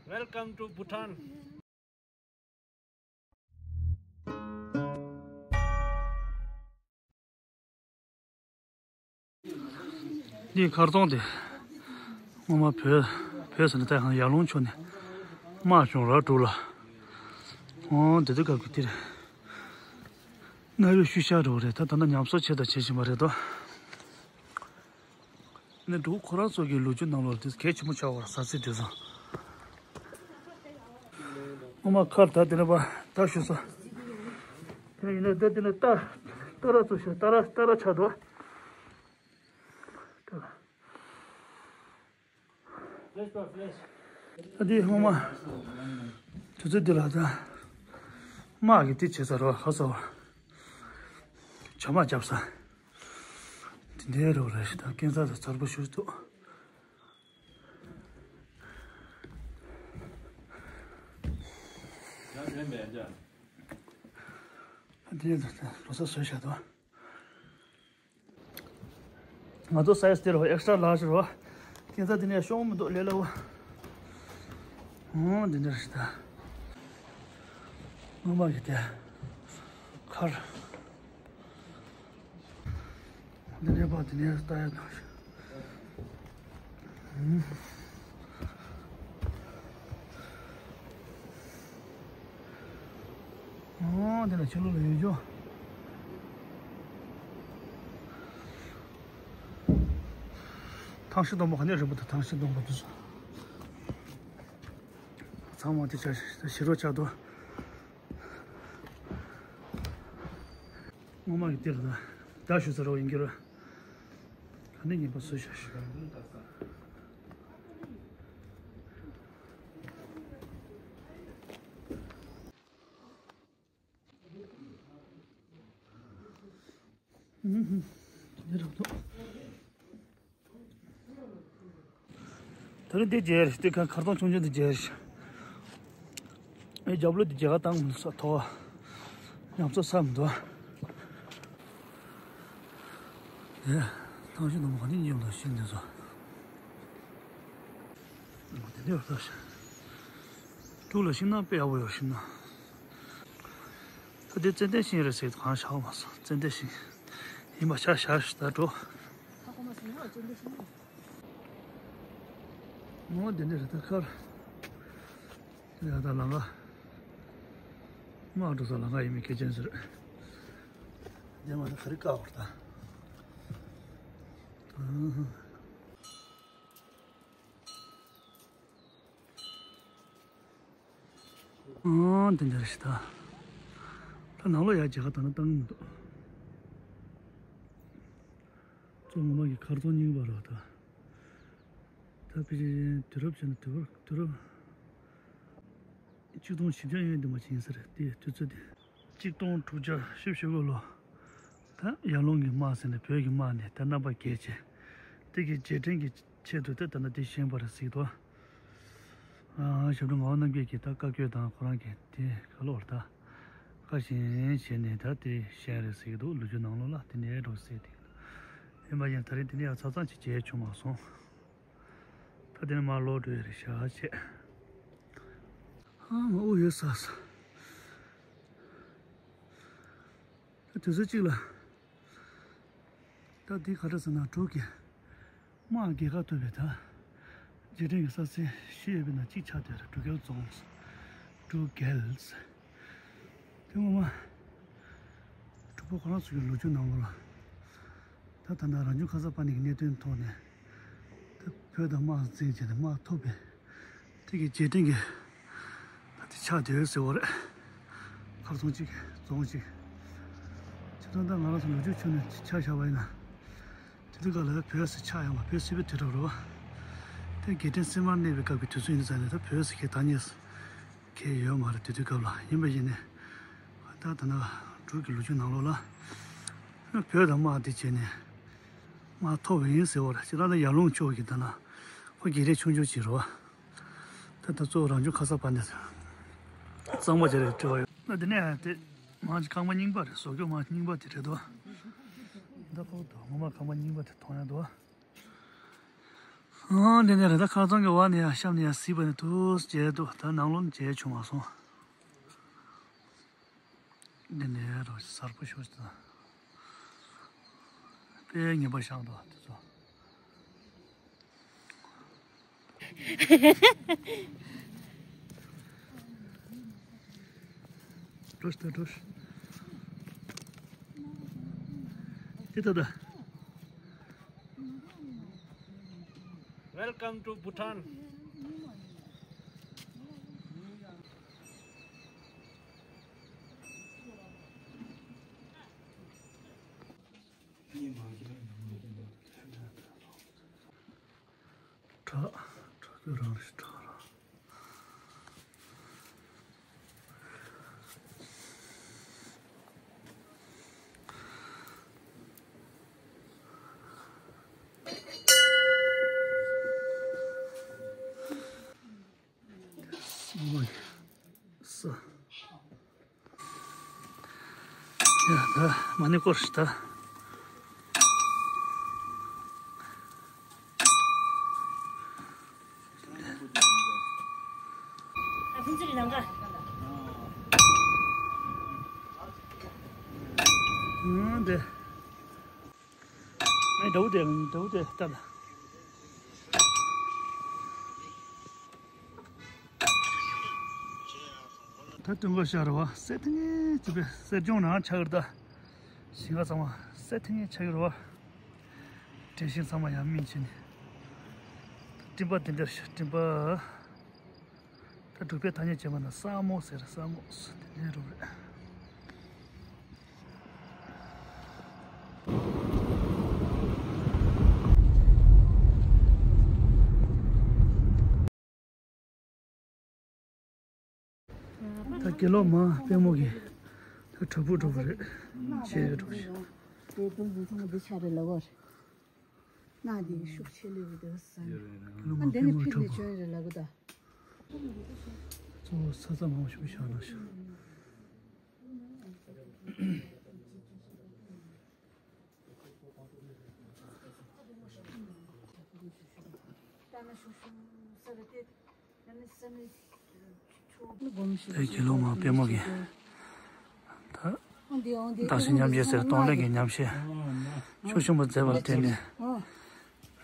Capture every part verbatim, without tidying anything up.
Welcome to Bhutan. འདི་མཁར་རྫོང་དེ། སྔོན་མ་བོད་བོད་ཟེར་ན་ད་ཡང་ཡར་ཀླུང་ཕྱོགས་ནས་དམག་བྱུང་ར་འགྲོ་ལ། འོ་དེ་དུས་སྐབས་ཀྱི་དེར་གནའ་བོའི་ཤུལ་བཞག་འགྲོ་གི་རེད། ད་ད་ལྟ་ཉམས་གསོ་བྱས་དང་བྱེད་བཞིན་པ་རེད་དོ། ནི་འབྲུག་ཁོ་རང་ཚོ་གི་ལོ་རྒྱུས་ནང་ལོགས་དེ་གལ་ཆེན་པོ་ཆགས་པར་ས་ཚིགས་དེ་ཚོ། སྔོན་མ་མཁར་ད་དེ་ནས་པ་ད་ཞུ་ས། དེ་ཡིན་ན་ད་དེ་ནས་རྟ་རྟ་ར་ཚོ་ཞིག་རྟ་ར་རྟ་ར་ཆགས་འདུག་ད་དེ་སྔོན་མ་དུས་ཚོད་འདི་ལ་ད་དམག་གི་དེ་བྱེད་ས་རོ་ཧ་ས་བ། བྱ་དམག་རྒྱབ་ས། དེ་འདྲའི་རོ་རེ་ཞིག་ད་སྐྱེན་ས་ད་མཚར་པོ་ཞིག་འདུག་འདི་ལོ་སར་བཟོས་བཞག་འདུག་ང་ཚོ་སའི་ཛི་དེ་རོ་ཨེག་སི་ཊྲ་ལཱར་ཇི་རོ། སྐྱེན་ས་དེ་ནས་ཤོང་མི་འདུག་ལས་སླ་བོ། འོ་འདི་འདྲ་ཞིག་ད། སྔོན་མ་གི་དེ། མཁར། འདི་ནས་ཕར་འདི་ནས་ལྟ་ཡ་དང་། ཨོ་འདི་ལ་ཕྱི་ལོགས་ལ་ཡོད་ཅོ། ཐང་ཤིང་སྡོང་པོ་ག་ནས་རིང་པོ་དང་ཐང་ཤིང་སྡོང་པོ་འདི་ཚོ། ཚང་མ་དེ་ཆ་ཞི་རོ་ཆགས་འདུག་སྔོན་མ་གི་དེ་ལ་ད་ཞུ་ས་རོགས་ཡིན་གྱི་རོ། ད་ནི་ངན་པ་བཟོས་བཞག་ཞུ། ཨུ་ཧུ། དེ་རང་ཐོག་ད་རིང་འདི་མཇལ་རེད། འདི་ཁ་མཁར་རྫོང་ཆུང་ཆུང་འདི་མཇལ་རེད། ཨེ་རྒྱབ་ལོགས་འདི་རྒྱ་གར་བཏང་མི་ས་ཐོག་ཉམས་གསོ་ས་མི་འདུག་ཨེ་ཐང་ཤིང་ནང་མ་ག་ནས་ཉོས་མ་ཤིང་འདི་ཚོ། དེ་འདྲ་ཡོད་ས་ཞིག་ཕྲུག་ལ་ཤིང་ནགས་དཔེ་ཡག་པོ་ཡོད་ཤིང་ནགས། ད་དེ་ཙན་དན་ཤིང་རེད་ཟེར་གང་ཤག་མ་སོང་ཙན་དན་ཤིང་ཡིན་པ་ཤག་ཤག་ཤག་ད་འགྲོ། ངོ་འདི་འདྲ་རེད་ད་ཁར། ཡ་ད་ལང་ཀ་དམག་འགྲོ་ས་ལང་ཀ་ཡིན་མིན་གལ་ཆེན་ཟེར། འདི་མ་ད་ག་རེ་བཀག་པར་ད། ཨང་དེ་འདྲ་ཞིག་ད། ད་ནང་ལོགས་ཡར་རྒྱ་གར་ད་ན་བཏང་མི་འདུག་གཙོ་བོ་ངོ་མ་གི་མཁར་རྫོང་རྙིང་པ་རེད་ད། ད་ཕལ་ཆེར་དུས་རབས་བྱས་ན་དུས་རབས་དུས་རབས་གཅིག་སྟོང་བཞི་བརྒྱ་ཡན་དུ་མ་ཕྱིན་ས་རེད་དེ་དུས་ཚོད་དེ། གཅིག་སྟོང་དྲུག་བརྒྱ་བཞི་བཅུ་ཞེ་དགུ་ལོ། ད་ཡར་ཀླུང་གི་དམག་ཟེར་ནས་བོད་ཀྱི་དམག་ནས་ད་རྣམ་པ་བརྒྱད་བྱས། དེ་གི་རྗེས་དྲན་གྱི་ཆེད་དུ་ད་ལྟ་འདི་བཞེངས་པ་རེད་ཟེར་གྱི་འདུག་ཨ་ཞབས་དྲུང་ངག་དབང་རྣམ་རྒྱལ་གྱིས་ད་བཀའ་བཀྱོན་དང་ཁོ་རང་གིས་དེ་ག་ལོར་ད་བཀའ་བཞིན་བྱས་ནས་ད་དེ་བཞེངས་རེད་ཟེར་གྱི་འདུག་ལོ་རྒྱུས་ནང་ལོགས་ལ་དེ་ནས་འགྲོ་ཟེར་དེ་ཡིན་པ་ཡིན་ད་རེས་དེ་ནས་ཡང་ཆ་ཚང་ཅིག་མཇལ་བྱུང་མ་སོང་། ད་དེ་ནས་མར་ལོག་འགྲོ་ཡ་རེད་ཤག་བྱས། ཨ་མ་དབུགས་ཡོད་ས་ས། ད་དུས་ཚོད་གཅིག་ལ། ད་འདི་ག་འདྲ་ཟེར་ན་འབྲུག་གི་དམག་རྒྱལ་ཁ་ཐོབ་པའི་ད་རྗེས་དྲན་གྱི་ས་ཚིགས་བཞི་ཡོད་པའི་ནང་གཅིག་ཆགས་བསྡད་རེད། འབྲུག་རྒྱལ་རྫོང་། འབྲུག་རྒྱལ། དེ་ངོ་མ་འབྲུག་པ་ཁོ་རང་ཚོ་གི་ལོ་རྒྱུས་ནང་ལོགས་ལ་ད་ད་ལྟ་རང་བྱུང་ཁ་སར་པ་ཎི་གི་གནད་དོན་ཐོག་ནས་ད་བོད་དང་དམག་འཛིང་བྱས་ནས་དམག་ཐོབ་པའི་དེ་གི་རྗེས་དྲན་གྱི་ད་དེ་ཆགས་བསྡད་ཡོད་ཟེར་བ་རེད། མཁར་རྫོང་གཅིག་རྫོང་གཅིག་བྱས་ཙང་ད་ང་རང་ཚོ་ལོ་རྒྱུས་ཁྱོན་ནས་ཆ་བཞག་པ་ཡིན་ན། དེ་དུས་སྐབས་ལ་བོད་ཟེར་ཆགས་ཡོང་བ་བོད་སིལ་བུའི་དུས་རབས་རེད་བ། དེ་རྒྱལ་ཕྲན་སིལ་མར་གནས་པའི་སྐབས་ཀྱི་དུས་ཚོད་ཡིན་ཙང་ནས་ད་བོད་ཟེར་མཁན་ཐ་སྙད་གང་ཡང་ཡོད་མ་རེད། དེ་དུས་སྐབས་ལ་ཡིན་པ་ཡིན་ནས་ད་ད་ལྟ་འབྲུག་གི་ལོ་རྒྱུས་ནང་ལོགས་ལ་བོད་དང་དམག་དེ་བྱས་ནས་དམག་ཐོབ་པ་ཡིན་ཟེར་བ་རེད། ཅི་ལྟར་ན་ཡར་ཀླུང་ཕྱོགས་ཀྱི་ད་ན་ཁོ་རྒྱལ་རིགས་ཆུང་ཆུང་ཅིག་རེད་བ། ད་ད་གཙོ་བོ་རང་བྱུང་ཁ་སར་པ་ཎི་གཙང་མ་ཅིག་རེད་བྲིས་པ་ཡོད། ད་དེ་ནས་དེ་མང་ཅིག་ཁང་པ་རྙིང་པ་རེད། བཟོ་བཀོད་མང་རྙིང་པ་དེ་རེད་དོ། ད་ཁོ་དོ་ངོ་མ་ཁང་པ་རྙིང་པ་དེ་མཐོང་ཡ་དོ། ཨང་། འདི་ནས་རེད། ད་ཁ་རྩང་གི་བར་ནས་ཡང་གཤམ་ནས་ཡང་གཟིགས་པ་ནས་དུ་མཇལ་འདུག་ད་ནང་ལོགས་མཇལ་བྱུང་མ་སོང་། འདི་ནས་རོ་གཟར་པོ་ཞུ་ད། དཔེ་ངན་པ་བཞག་འདུག་དེ་ཚོ། འགྲོ་ཤི་ད་འགྲོ་ཤི། དེ་ད་ད། Welcome to Bhutan. བྲག་བྲག་རྐོས་རང་རེད། བྲག་རང་། ས། ཡ་ད་མ་ཎི་སྐོར་ཞིག་ད། ཨང་། དེ། ཨེ། འདྲ་བོ་དེ། འདྲ་བོ་དེ་ལྟ་ལ། ད་སྟོན་ཁ་ཤར་བ་གསེར་ཐང་ངེ་ཅི་པའི་གསེར་ལྗོངས་ནང་ཆགས་ཀྱི་རེད་ད། ཞིང་ཁ་ཚང་མ་གསེར་ཐང་ངེ་ཆགས་ཀྱི་རེད་བ། དྲན་ཤིང་ཚང་མ་ཡང་སྨིན་བྱས་ནས། སྤྲིན་པ་འདི་འདྲ་ཞིག་སྤྲིན་པ། ད་འབྲུག་པའི་ཐ་སྙད་བྱས་པ་ན་ས་སྨུག་ཟེར། ས་སྨུག་དེ་འདྲའི་རུ་རེད། ད་དགེ་སློབ་མ་དཔལ་མོ་གི་ད་བྲག་ཕུག་འགྲོ་གི་རེད། ཆེ་འགྲོ་བཞིན། དེ་དུང་དུང་ཚང་མ་འདི་ཆ་རེད་ལ་བར། ན་དེ་ཤུགས་ཆེ་ལེ་བུ་དེ་ས་ནི། དགེ་སློབ་མ་ཨ་འདི་ནི་དཔལ་མོ་ཕིག་ནས་བྲག་ཕུག་བྱོན་རེད་ལ་གི་ད། གཙོ་བོ་ས་ཚ་མང་པོ་ཞིག་བཞག་ན་ཤག་དགེ་སློབ་མ་དཔལ་མོ་གིས་ད་བདག་གཞན་མཉམ་བརྗེ་ཟེར་གདོང་ལེན་གྱི་ཉམས་བཞེས་ཤུགས་ཆེན་པོ་མཛད་པ་ལ་བརྟེན་ནས།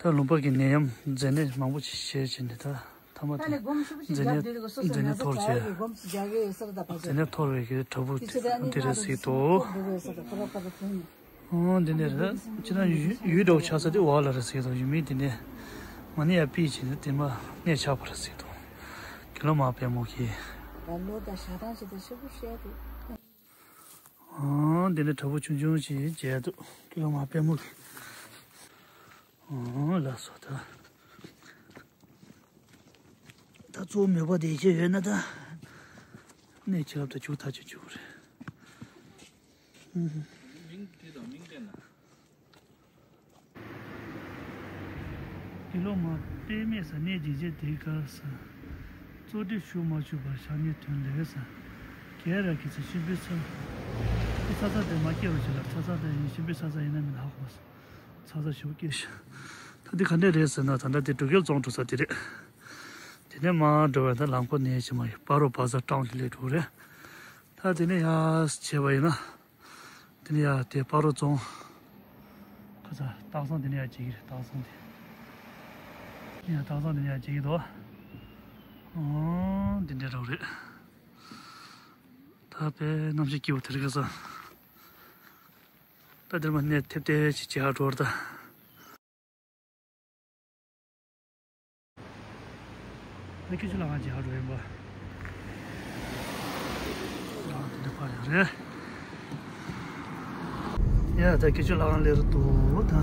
ད་ལུང་པ་གི་ནད་ཡམས་མཛེ་ནད་མང་པོ་ཞིག་བྱས་བྱས་ནས། ད་མཐའ་མ་དེ་མཛེ་ནད་མཛེ་ནད་འཐོར་བྱས། མཛེ་ནད་འཐོར་བའི་གི་བྲག་ཕུག་འདི་རེད་ཟེར་འདུག་ཨོ། འདི་ནས་རེད། ཅི་ན་ཡུལ་ཡུལ་འདྲ་བོ་ཆགས་ས་དེ་འོག་ལ་རེད་ཟེར་གི་འདུག་ཡུལ་མི་འདི་ནས་མ་ཎི་ཡར་ཕུལ་བྱས་ནས་དེ་མ་གནས་ཆགས་པ་རེད་ཟེར་གི་འདུག་དགེ་སློབ་མ་དཔལ་མོ་གིས། ད་ལོ་ད་ཞག་གྲངས་ཞིག་ད་ཤོག་བུ་བཤད་དེ། ཨང་། འདི་ནས་བྲག་ཕུག་ཆུང་ཆུང་ཞིག་མཇལ་འདུག་དགེ་སློབ་མ་དཔལ་མོ་གིས། ཨང་། ལགས་སོ་ད། ད་གཙོ་བོ་མོས་པ་དེ་ཅི་ཡོད་ན་ད། གནས་ཆེ་ལབ་ད་བཅུག་ཐག་ཆོད་བཅུག་རེད། ཨང་། མིང་བྲིས་དང་མིང་བྲིས་ན། དགེ་སློབ་མ་དཔེ་མེད་ས་གནས་འདི་རྗེ་དེའི་སྐབས་སུ། གཙོ་ཁྲིད་ཞུ་མ་བཅུག་པར་བཞག་ཉེས་དོན་ལས་ས། ག་ར་གི་ཚེ་གཤིན་པོའི་ཚབ། ཚ་ཚ་དེ་མ་སྐྱེ་བར་བྱེད་ལ། ཚ་ཚ་དེ་ཡིན་གཤིན་པོའི་ཚ་ཚ་ཡིན་ན་མིན་ཧ་གོ་སོང་། ཚ་ཚ་ཞེ་པོ་སྐྱེས་ཤག་ད་འདི་ག་འདྲས་རེད་ཟེར་ན། ད་ལྟ་འདི་འབྲུག་རྒྱལ་རྫོང་འགྲོ་ས་འདི་རེད། དེ་ནས་མར་འགྲོ་བའི་ད་ལམ་ཁོ་ནས་ཅི་མ་ཡོད། སྤ་རོ་བ་ཛར་ཊའུན་དེ་སླེབས་འགྲོ་གི་རེད། ད་དེ་ནས་ཡར་བྱས་པ་ཡིན་ན། དེ་ནས་ཡར་དེ་སྤ་རོ་རྫོང་། ཁ་ཚ་སྟག་ཚང་དེ་ནས་ཡར་བྱེད་ཀྱི་རེད། སྟག་ཚང་དེ། ཡར་སྟག་ཚང་དེ་ནས་ཡར་བྱེད་ཀྱི་འདུག་ཨང་། འདི་འདྲས་རོགས་རེད། ད་དཔེ་གནམ་གཤིས་སྐྱིད་པོ་དེ་རིང་ཁ་སང་། ད་འདིར་མ་གནས་ཐེབས་ཏེ་ཅིག་བྱེད་ཧ་འགྲོ་བར་ད། ད་སྐྱིད་ཆུ་ལ་ང་བྱེད་ཧ་འགྲོ་ཡིན་པ། ཨ་དེ་འདྲ་ཕར་ཡོད་རེད། ཡ་ད་སྐྱིད་ཆུ་ལ་ང་སླེབས་འདུག་ད།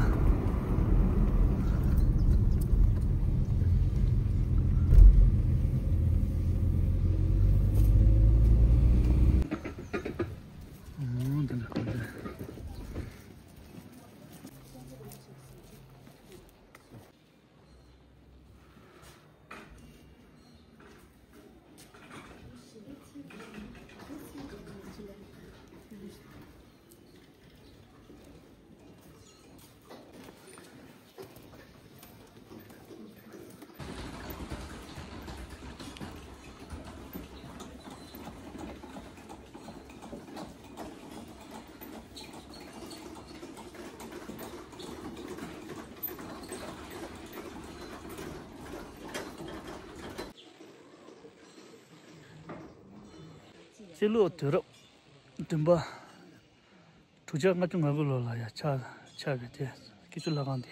ཨང་། དེ་འདྲ་གོ་འདྲ། སྤྱི་ལོ་དུས་རབས་བདུན་པ། དྲུག་བརྒྱ་ལྔ་བཅུ་ང་དགུ་ལོ་ལ་ཡ་ཆགས་ཆགས་པའི་དེ་སྐྱིད་ཆུ་ལྷ་ཁང་དེ་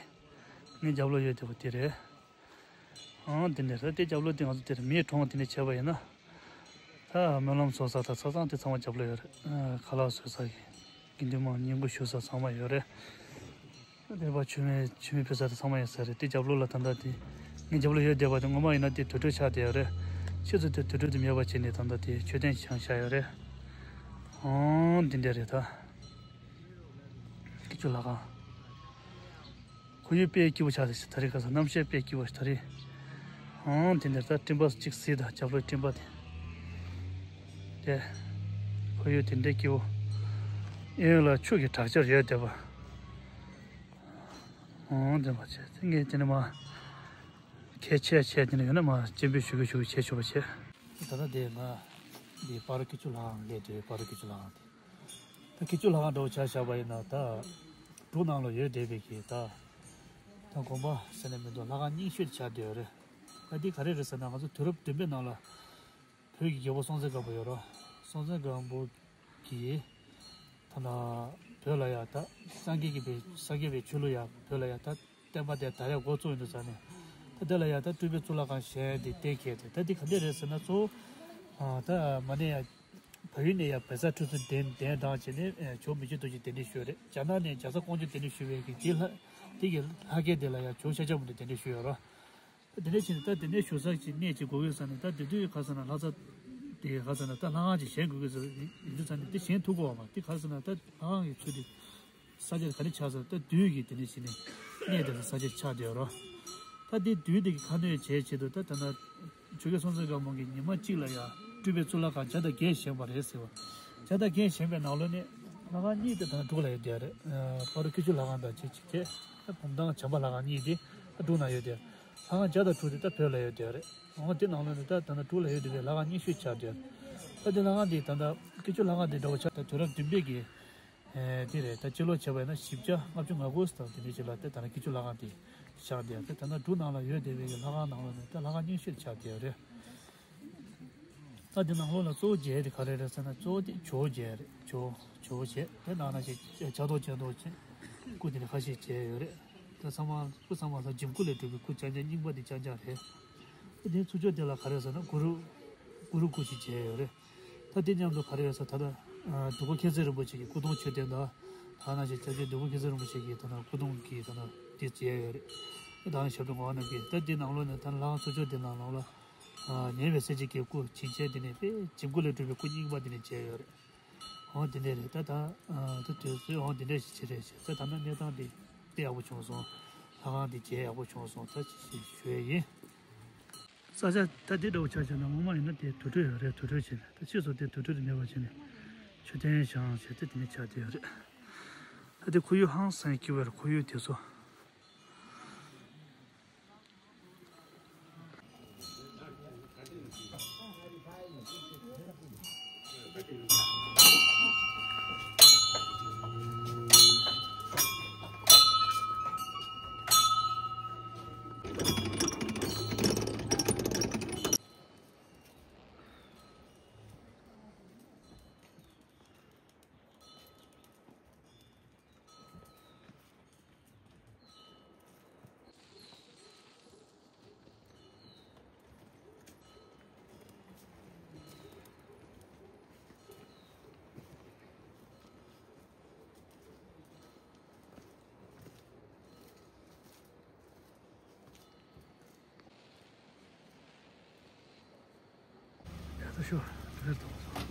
ངའི་རྒྱབ་ལོགས་ཡོད་བསྡད་པ་དེ་རེད། ཨང་། དེ་འདྲ་རེད། དེ་རྒྱབ་ལོགས་དེ་ང་ཚོ་དེར་མིའི་གྲོང་དེ་འདྲ་བྱས་པ་ཡིན་ན། ད་སྨོན་ལམ་གསོག་ས་དང་ཆ་ཚང་དེ་ཚང་མ་རྒྱབ་ལོགས་ཡོད་རེད། ཨ། ཁ་ལག་བཟོ་ས་གི་དགེ་འདུན་མང་བསྙེན་བཀུར་ཞུ་ས་ཚང་མ་ཡོད་རེད། དེ་བ་ཆུ་མེད་ཆུ་མེད་ཕེབས་ས་དེ་ཚང་མ་ཡོད་ས་རེད། དེ་རྒྱབ་ལོགས་ལ་ད་ལྟ་དེ་ངའི་རྒྱབ་ལོགས་ཡོད་བསྡད་པ་དེ་ངོ་མ་ཡིན་ན་དེ་དུར་ཁྲོད་ཆགས་བསྡད་ཡོད་རེད། ཕྱིས་སུ་དེ་དུར་ཁྲོད་དེ་མེད་པ་བྱས་ནས་ད་ལྟ་དེ་མཆོད་རྟེན་བཞེངས་བཞག་ཡོད་རེད། ཨང་། འདི་འདྲ་རེད་ད། སྐྱིད་ཆུ་ལྷ་ཁང་། ཁོར་ཡུག་དཔེ་སྐྱིད་པོ་ཆགས་ཟེར། ད་རེས་ཁ་སང་གནམ་གཤིས་དཔེ་སྐྱིད་པོ་ཞིག་ད་རེས། ཨང་། དེ་འདིར་ད་སྤྲིན་པ་གཅིག་གཟིགས་དང་། རྒྱབ་ལོགས་སྤྲིན་པ་དེ། དེ། ཁོར་ཡུག་དེ་འདྲའི་སྐྱིད་པོ། གཡས་གཡོན་ལ་ཆུ་གི་དྲག་ཆར་ཡོད་བསྡད་པ། ཨང་། དེ་མ་བྱས་ཚེ་ངས་དེ་ནས་མ། གལ་ཆེ་ཆེ་དེ་འདྲ་ཡོད་ན་མ་སྤྱན་འབུལ་ཞུ་གི་ཞུ་གི་བྱེད་ཆོག་པ་བྱས། ད་ལྟ་དེ་ང་འདི་སྤ་རོ་སྐྱིད་ཆུ་ལྷ་ཁང་སླེབས་དུས། སྤ་རོ་སྐྱིད་ཆུ་ལྷ་ཁང་དེ། ད་སྐྱིད་ཆུ་ལྷ་ཁང་འདྲ་བོ་ཆ་བཞག་པ་ཡིན་ན་ད། འབྲུག་ནང་ལ་ཡོད་བསྡད་པའི་གི་ད། ད་དགོན་པ་ཟེར་ནས་མི་འདུག་ལྷ་ཁང་རྙིང་ཤོས་ཆགས་བསྡད་ཡོད་རེད། ད་འདི་ག་རེ་རེད་ཟེར་ན། ང་ཚོ་དུས་རབས་བདུན་པའི་ནང་ལ་བོད་ཀྱི་རྒྱལ་པོ་སྲོང་བཙན་སྒམ་པོ་ཡོད་རེད། སྲོང་བཙན་སྒམ་པོ་གིས་ད་ལྟ་བོད་ལ་ཡ་ད་སངས་རྒྱས་ཀྱི་བོད་སངས་རྒྱས་པའི་ཆོས་ལུགས་ཡ་བོད་ལ་ཡ་ད་བསྟན་པ་དེ་དར་ཡ་འགོ་བཙུགས་ཡོང་དུས་ཙ་ནས། ད་དེ་ལ་ཡ་ད་སྤྲུལ་པའི་གཙུག་ལག་ཁང་གཞན་དེ་བསྟན་གལ་ཏེ། ད་འདི་ག་འདྲ་རེད་ཟེར་ན། གཙོ་བོ་ད་མ་ནས་ཡ་བལ་ཡུལ་ནས་ཡ་བལ་བཟའ་ཁྲི་སྲོང་ལྡེ་ལྡེ་དྲངས་བྱས་ནས་ཇོ་མི་ཕྱེད་རྡོ་རྗེ་གདན་འདྲེན་ཞུས་རེད། རྒྱ་ནག་ནས་རྒྱ་བཟའ་ཀོང་ཇོ་གདན་འདྲེན་ཞུས་པའི་གི་དེ་ལྷ་དེ་གི་ལྷ་སྐལ་དེ་ལ་ཡ་ཇོ་ཤཱཀྱ་མུ་ནེ་གདན་འདྲེན་ཞུས་ཡོད་རེད། དེ་འདྲ་བྱས་ནས་ད་དེ་འདྲའི་བཞུགས་ས་ཅིག་གནས་ཅིག་དགོས་ཀྱི་ཟེར་ནས། ད་དེ་དུས་ག་ཟེར་ན་ལྷ་ས་དེ་ག་ཟེར་ན་ད་ལྷ་ཁང་ཅིག་བཞེངས་དགོས་ཀྱི་ཟེར་ཡོང་དུས་ཙ་ནས། དེ་བཞེངས་ཐུབ་ཀྱི་ཡོད་མ་རེད། དེ་ག་ཟེར་ན་ད་ལྷ་ཁང་གི་ཚུལ་དེ་ས་ཆ་ག་རེ་ཆགས་ཟེར། ད་བདུད་ཀྱི་དེ་འདྲ་བྱས་ནས་གནས་དེ་ལ་ས་ཆ་ཆགས་བསྡད་ཡོད་རེད། ད་དེ་བདུད་དེ་གི་ཁ་གནོན་བྱེད་ཆེད་དུ་ད་ད་ལྟ་ཇོ་བོ་སྲོང་བཙན་སྒམ་པོ་གིས་ཉི་མ་གཅིག་ལ་ཡ་སྤྲུལ་པའི་གཙུག་ལག་ཁང་བརྒྱ་དང་བརྒྱད་བཞེངས་པ་རེད་ཟེར་བ། བརྒྱ་དང་བརྒྱད་བཞེངས་པའི་ནང་ལོགས་ནས་ལྷ་ཁང་གཉིས་དེ་ད་འབྲུག་ལ་ཡོད་བསྡད་ཡོད་རེད། ཨ། སྤ་རོ་སྐྱིད་ཆུ་ལྷ་ཁང་དང་གཅིག་གཅིག་བྱས། ད་བུམ་ཐང་བྱམས་པ་ལྷ་ཁང་གཉིས་དེ་ད་འབྲུག་ན་ཡོད་བསྡད་ཡོད་རེད། ལྷ་ཁང་བརྒྱ་དང་དྲུག་དེ་ད་བོད་ལ་ཡོད་བསྡད་ཡོད་རེད། འོ་དེ་ནང་ལོགས་ནས་ད་ད་ལྟ་འབྲུག་ལ་ཡོད་བསྡད་པའི་ལྷ་ཁང་རྙིང་ཤོས་ཆགས་བསྡད་ཡོད་རེད། ད་དེ་ལྷ་ཁང་དེ་ད་ལྟ་སྐྱིད་ཆུ་ལྷ་ཁང་དེ་འདྲ་བོ་ཆགས། ད་དུས་རབས་བདུན་པའི་གི་ཨེ། དེ་རེད། ད་སྤྱི་ལོ་བྱས་པ་ཡིན་ན་བཞི་བརྒྱ་ལྔ་བཅུ་ང་དགུ་ཙམ་དེ་འདྲ་ཞིག་ལ་དེ་ད་ནི་སྐྱིད་ཆུ་ལྷ་ཁང་དེ་བཞེངས་བསྡད་ཡོད་རེད། ད་ལྟ་འབྲུག་ནང་ལ་ཡོད་བསྡད་པའི་ལྷ་ཁང་ནང་ལོགས་ནས་ད་ལྷ་ཁང་རྙིང་ཤོས་ཆགས་བསྡད་ཡོད་རེད། ད་དེ་ནང་ལོགས་ལ་གཙོ་བོ་མཇལ་དེ་ག་རེ་རེད་ཟེར་ན། གཙོ་བོ་དེ་ཇོ་བོ་མཇལ་རེད། ཇོ་བོ་ཇོ་བོ་མཇལ། དེ་ནང་ན་ཞིག་ལྕགས་རྡོ་ལྕགས་རྡོ་ཅན་སྐུ་དེ་འདྲ་ཁ་ཤས་མཇལ་ཡོད་རེད། ད་ཚང་མ་སྐུ་ཚང་མ་ལ་འཇིམ་སྐུ་ལས་གྲུབ་པའི་སྐུ་རྐྱང་རྐྱང་རྙིང་པ་དེ་རྐྱང་རྐྱང་རེད། དེ་ཚུར་ཕྱོགས་དེ་ལ་ག་རེ་ཟེར་ན་གུ་རུ། གུ་རུ་སྐུ་ཅིག་མཇལ་ཡོད་རེད། ད་དེ་མཉམ་དུ་ག་རེ་ཡོད་ཟེར། ད་ལྟ་ཨ་འདུ་ཁང་མཁྱེན་བརྩེ་རིན་པོ་ཆེ་གི་སྐུ་གདུང་མཆོད་རྟེན་དང་། ཐ་ན་ཞིག་སྐྱབས་རྗེ་འདུ་ཁང་མཁྱེན་བརྩེ་རིན་པོ་ཆེ་གི་ད་ལྟ་སྐུ་གདུང་གི་ད་ལྟ་དེ་མཇལ་ཡོད་རེད། ད་ལྟ་ཞབས་དྲུང་ངག་དབང་རྣམ་རྒྱལ། ད་དེ་ནང་ལོགས་ནས་ད་ལྟ་ལྷ་ཁང་ཚུར་ཕྱོགས་དེ་ནང་ལོགས་ལ་ཨ་ཉེ་བའི་སྲས་བཅས་ཀྱི་སྐུ་བྱིན་ཆེན་དེ་ནས་དཔེ་འཇིམ་སྐུ་ལས་གྲུབ་པའི་སྐུ་རྙིང་པ་དེ་ནས་མཇལ་ཡོད་རེད། འོ་དེ་འདྲ་རེད། ད་ད་ཨ་ད་དུས་ཚོད་འོ་དེ་འདྲ་ཞིག་བྱེད་རེད་ཞེས། ད་ད་ནི་གནས་སྟངས་དེ་དཔེ་ཡག་པོ་བྱུང་སོང་། ལྷ་ཁང་དེ་མཇལ་ཡག་པོ་བྱུང་སོང་། ད་ཅི་ཞིག་ཞུ་ཡས་ཡིན། ས་ཆ་ད་འདི་འདྲ་བོ་ཆགས་བྱས་ན་ངོ་མ་ཡིན་ན་དེ་དུར་ཁྲོད་ཡོད་རེད། དུར་ཁྲོད་བྱས་ནས་ད་ཕྱིས་སུ་དེ་དུར་ཁྲོད་དེ་མེད་པ་བྱས་ནས་མཆོད་རྟེན་བཞེངས་བྱས་ཏེ་དེ་ནས་ཆགས་བསྡད་ཡོད་རེད། ད་དེ་ཁོར་ཡུག་ཧང་སང་སྐྱིད་པོ་རེད། ཁོར་ཡུག་དེ་ཚོ། ཡ་ད་ཤོག་དེར་ཐོག་སོང་།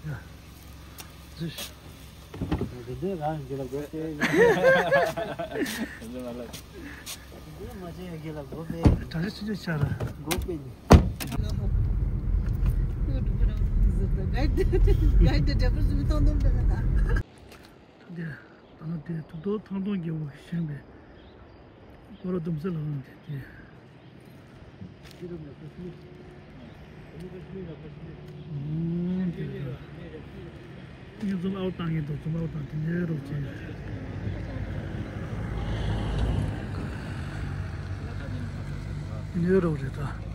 ཡ། ཟིག་འདི་འདྲ་རང་གི་ལ་དགོས་ཏེ། འདི་མ་ལ། འདི་མ་བྱས་ཡ་གི་ལ་དགོས་པས། གྲ་སྒྲིག་ཆུ་ཆུ་ཆ་ར། དགོས་པས་ནི། ག་ཡི་འདྲ་པར་ཟུམ་ཐང་འདོམ་འདྲ་ན། ད་དེ་ད་ནི་དེ་ཐུགས་རྡོ་ཐང་སྟོང་རྒྱལ་པོ་བཞེངས་པའི་སྐོར་ལ་སྡོམ་སེ་ལ་ལངས་ཏེ་དེ། ཨོ་དེ་རེད། ངས་འཛུམ་ཨའོ་བཏང་གི་འདུག་འཛུམ་ཨའོ་བཏང་དེ་འདྲའི་རོགས་བྱས། དེ་འདྲའི་རོགས་རེད་ད།